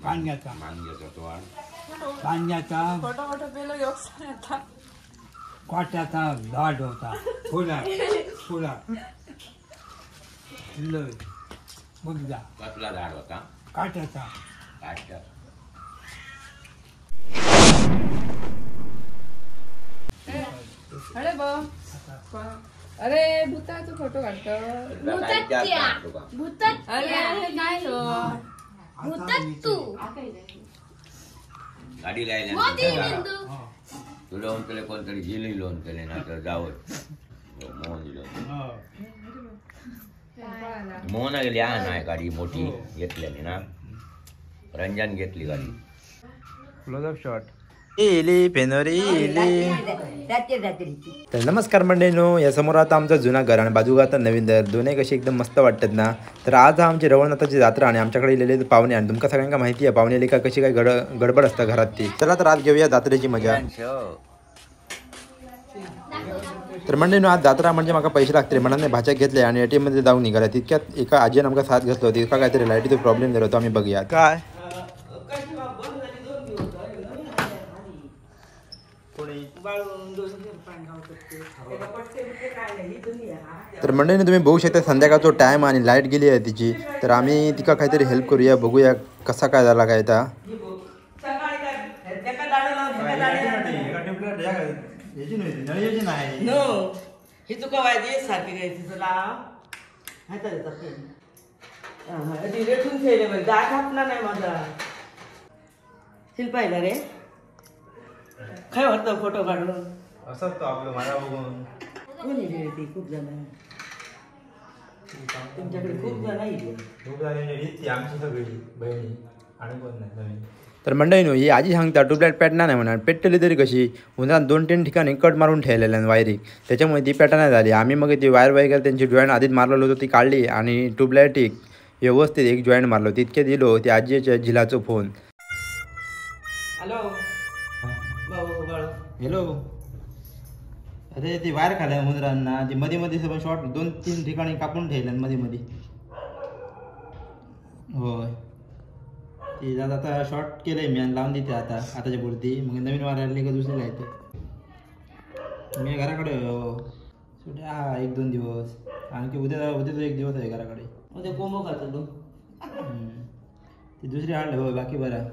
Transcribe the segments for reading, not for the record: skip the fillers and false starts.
मांग्याचा मांग्याचा तो मांग्याचा मोठा मोठा पेलो योगसा कोट्याचा झाड होता फुला फुला लय बघ जा. कसला झाड होता? काट्याचा. काट्याचा. अरे बा अरे भूताचा फोटो काढतो. भूतात अरे नाही हो भूतात तू गाडी लायला तुला उंतले कोणतरी झिली लोणतले ना तर जावं मोहन दिलो मोहन गेली. हा नाही गाडी मोठी घेतल्याने ना रंजन घेतली गाडी. क्लोजअप शॉट इली पेनोरी इली. तर नमस्कार मंडळींनो, या समोर आता आमचा जुना घर आणि बाजूला आता नवीन घर, दोन्ही कशी एकदम मस्त वाटतात ना. तर आज हा आमची रवळनाथाची जात्रा आणि आमच्याकडे इलेले पाहुणे आणि तुमका सगळ्यांना माहिती आहे पाहुणे का कशी काय गडबड असतं घरात ती. चला तर आज घेऊया जात्रेची मजा. तर मंडळींनो आज जात्रा म्हणजे माका पैसे लागते म्हणून भाज्या घेतले आणि एटीएम मध्ये जाऊन निघाले. तितक्यात एका आजीने आमका साथ घेतलो होती, तितका काहीतरी लाईटीचा प्रॉब्लेम झाला होता. आम्ही बघूया काय तर मंडळीने तुम्ही बघू शकता संध्याकाळचा टाइम आणि लाईट गेली आहे तिची. तर आम्ही तिका काहीतरी हेल्प करूया, बघूया कसा काय झाला काय ता. काय वाटतं फोटो काढून असं तो आपलं मला बघून कोण इले ते खूप जण तुमच्याकडे खूप जण इले खूप जण ती आमची सगळी बहिणी आणि कोण नाही नवीन. तर मंडळीनो ही आजी सांगता ट्यूबलाईट पेटणार नाही म्हणा, पेटली तरी कशी उन्हात 2-3 ठिकाणी कट मारून ठेवलेल्या वायरी, त्याच्यामुळे ती पेटा नाही झाली. आम्ही मग ती वायर वगैरे त्यांची जॉईंट आधीच मारलेलो होतो ती काढली आणि ट्यूबलाईट एक व्यवस्थित एक जॉईंट मारलो. तितके दिलो ती आजीच्या झिलाचो फोन. हॅलो हॅलो, अरे ती वायर खाल्या उंदरांना ती मध्ये मध्ये सगळं शॉर्ट 2-3 ठिकाणी कापून ठेवल्या मध्ये मध्ये. होय ती दादा आता शॉर्ट केलंय मी आणि लावून देते आता आताच्या पुरती, मग नवीन वायर आली का दुसरी लावते. मी घराकडे हो हा 1-2 दिवस आणखी उद्या उद्याचा एक दिवस आहे घराकडे. उद्या कोंबो खातो तू ती दुसरी हाडलं. होय बाकी बरं.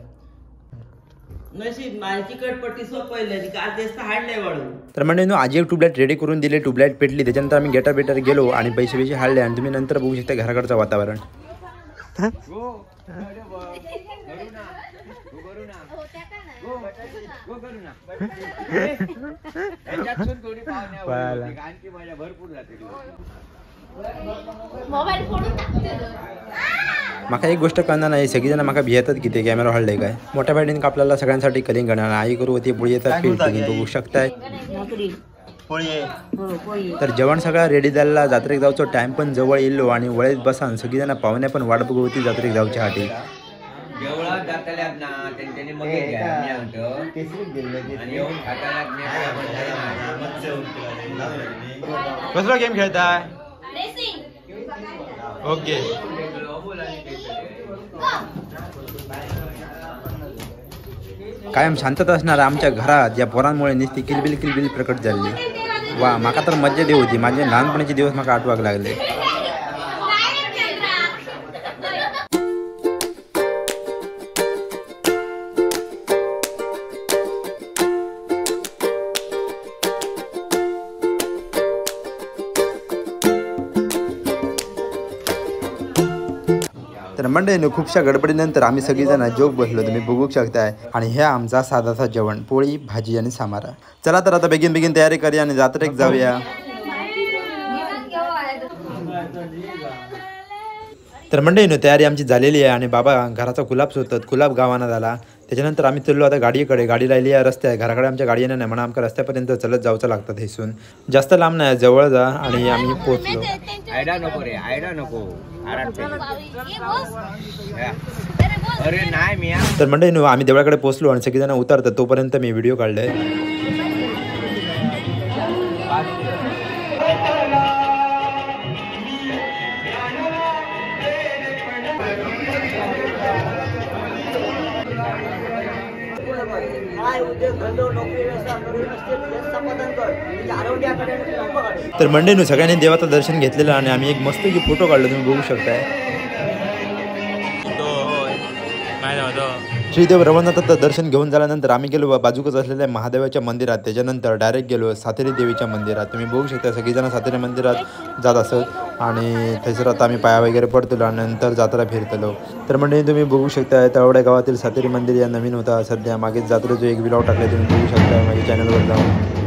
तर म्हणजे आजी एक ट्यूबलाईट रेडी करून दिली, ट्यूबलाईट पेटली. त्याच्यानंतर आम्ही गेटर बेटर गेलो आणि पैसे पैसे हाडले आणि तुम्ही नंतर बघू शकता घराकडचं वातावरण. माका एक गोष्ट कळणार नाही, सगळीजण माका भियतात किती कॅमेरा हाडले काय. मोठ्या बहिणीने कापल्याला सगळ्यांसाठी कलिंगड आणि आई करू होती पोळीचा पीठ, तुम्ही बघू शकताय. तर जेवण सगळं रेडी झाला, जात्रेक जाऊचो टाइम पण जवळ येलो आणि वळेत बसान सगळीजण पाहुण्या पण वाट बघत होती जात्रेक जाऊच्या हाटी. कसला गेम खेळताय? ओके. कायम शांतता असणारा आमच्या घरात या पोरांमुळे नुसती किलबिल किलबिल प्रकट झाली. वा माका तर मज्जा देऊ होती, माझे लहानपणाचे दिवस माका आठवाक लागले. तर मंडळीनं खूपशा गडबडीनंतर आम्ही सगळीजण जोग बसलो, तुम्ही बघू शकताय. आणि ह्या आमचा साधासा जेवण, पोळी भाजी आणि सामारा. चला तर आता बेगीन बेगीन तयारी करूया आणि जात्रेक जाऊया. तर मंडळीनं तयारी आमची झालेली आहे आणि बाबा घराचा कुलाप शोधतात, कुलाप गावाना झाला. त्याच्यानंतर आम्ही चाललो आता गाडीकडे. गाडी राहिली आहे रस्त्यात, घराकडे आमच्या गाडी येणार नाही म्हणून आमच्या रस्त्यापर्यंत चलत जायचं लागतात. हिसून जास्त लांब नाही, जवळ जा आणि आम्ही पोहोचलो. आयडा नको रे, आयडा नको. अरे नाही मी. तर मंडळीनो आम्ही देवळाकडे पोहोचलो आणि सगळेजण उतरतात तोपर्यंत मी व्हिडिओ काढले. तर मंडळींनो सगळ्यांनी देवाचं दर्शन घेतलेलं आणि आम्ही एक मस्त की फोटो काढलो, तुम्ही बघू शकताय। श्रीदेव रवळनाथाचं दर्शन घेऊन झाल्यानंतर आम्ही गेलो बाजूकच असलेल्या महादेवाच्या मंदिरात। त्याच्यानंतर डायरेक्ट गेलो सातेरी देवीच्या मंदिरात। तुम्ही बघू शकता सगळीजण सातेरी मंदिरात जात असत आणि थंयसर आता आम्ही पाया वगैरे पडतलो आणि नंतर जात्रा फिरतलो। तर मंडळी तुम्ही बघू शकता तळवडे गावातील सातेरी मंदिर या नवीन होता सध्या। मागे जात्रेचो एक व्लॉग टाकला, तुम्ही बघू शकता माझ्या चॅनलवर जाऊन।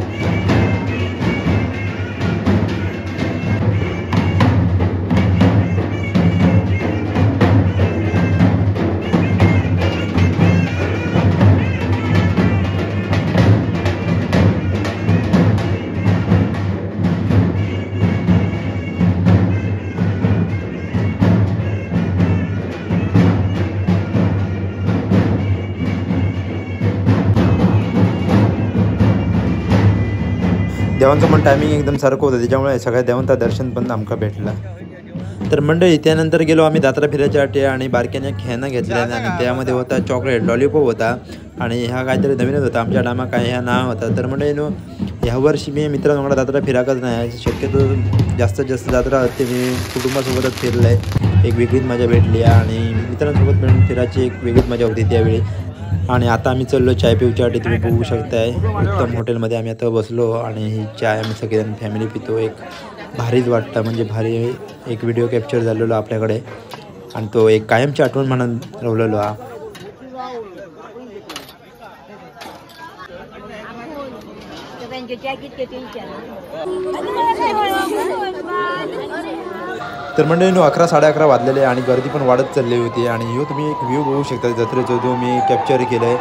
देवांचं पण टायमिंग एकदम सारखं होतं, त्याच्यामुळे सगळ्या देवांचं दर्शन पण आमका भेटलं। तर मंडळी त्यानंतर गेलो आम्ही दात्रा फिरायच्या आणि बारक्याने खेळणं घेतल्या आणि त्यामध्ये होता चॉकलेट लॉलीपॉप होता आणि ह्या काहीतरी नवीनच होता, आमच्या डामा काय ह्या नाव होता। तर मंडळीनो ह्या वर्षी मी मित्रांकडे दात्रा फिराकच नाही, शक्यतो जास्तीत जास्त जात्रा ते मी कुटुंबासोबतच फिरलं आहे। एक वेगळीच मजा भेटली आणि मित्रांसोबत पण फिरायची एक वेगळीच मजा होती त्यावेळी। आणि आता आम्ही चाललो चाय पिऊच्यासाठी, तुम्ही बघू शकताय उत्तम हॉटेलमध्ये आम्ही आता बसलो आणि ही चाय आम्ही सगळेजण फॅमिली पितो। एक भारीच वाटतं, म्हणजे भारी एक व्हिडिओ कॅप्चर झालेलो आपल्याकडे आणि तो एक कायमची आठवण म्हणून रवलेलो हा। तर मंडळींनो 11 साडे 11 वाजलेले आणि गर्दी पण वाढत चालली होती आणि ह्यो तुम्ही एक व्ह्यू बघू शकता जत्रेचो जो मी कॅप्चर केलाय,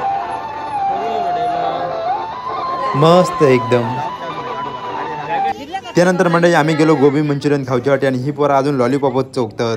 मस्त एकदम। त्यानंतर मंडळी आम्ही गेलो गोबी मंचुरियन खावच्यासाठी आणि ही पोरं अजून लॉलीपॉपच चोखतात।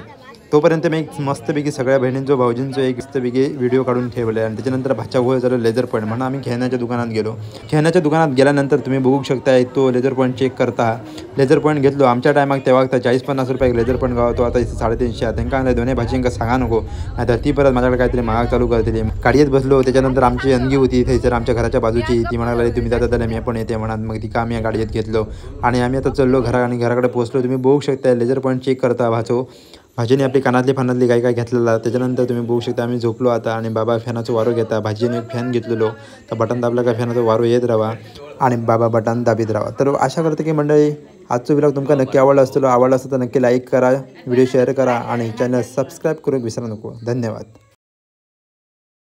तोपर्यंत मी एक मस्तपैकी सगळ्या बहिणींचो भाऊजींचो एक मस्तपैकी व्हिडिओ काढून ठेवले आणि त्याच्यानंतर भाच्या गोळ झालो लेझर पॉईंट म्हणून आम्ही खेळण्याच्या दुकानात गेलो। खेळण्याच्या दुकानात गेल्यानंतर तुम्ही बघू शकता तो लेझर पॉईंट चेक करता, लेझर पॉईंट घेतलो आमच्या टायमाक तेव्हा 40-50 रुपये लेझर पॉईंट गावतो, आता इथं 350। त्यांना दोन्ही भाजींका सांगा नको नाहीतर ती परत माझ्याकडे काहीतरी महाग चालू करतली। गाडीत बसलो, त्याच्यानंतर आमची अंगी होती थंयसर आमच्या घराच्या बाजूची, ती म्हणाली तुम्ही जाता जाता मी पण येते म्हणा, मग ती का आम्ही गाडीत घेतलो आणि आम्ही आता चाललो घरा आणि घराकडे पोहोचलो। तुम्ही बघू शकता लेझर पॉईंट चेक करता भाचो, भाजीने आपली कानातली फानातली काय काय घेतलेला। त्याच्यानंतर तुम्ही बघू शकता आम्ही झोपलो आता आणि बाबा फॅनाचो वारो घेता, भाजीने एक फॅन घेतलेलो तर बटन दाबला का फॅनाचो वारो येत राहा आणि बाबा बटन दाबीत राहा। तर आशा करते की मंडळी आजचो व्लॉग तुमका नक्की आवडला असतो, आवडला असतो तर नक्की लाईक करा, व्हिडिओ शेअर करा आणि चॅनल सबस्क्राईब करूक विसरू नको। धन्यवाद।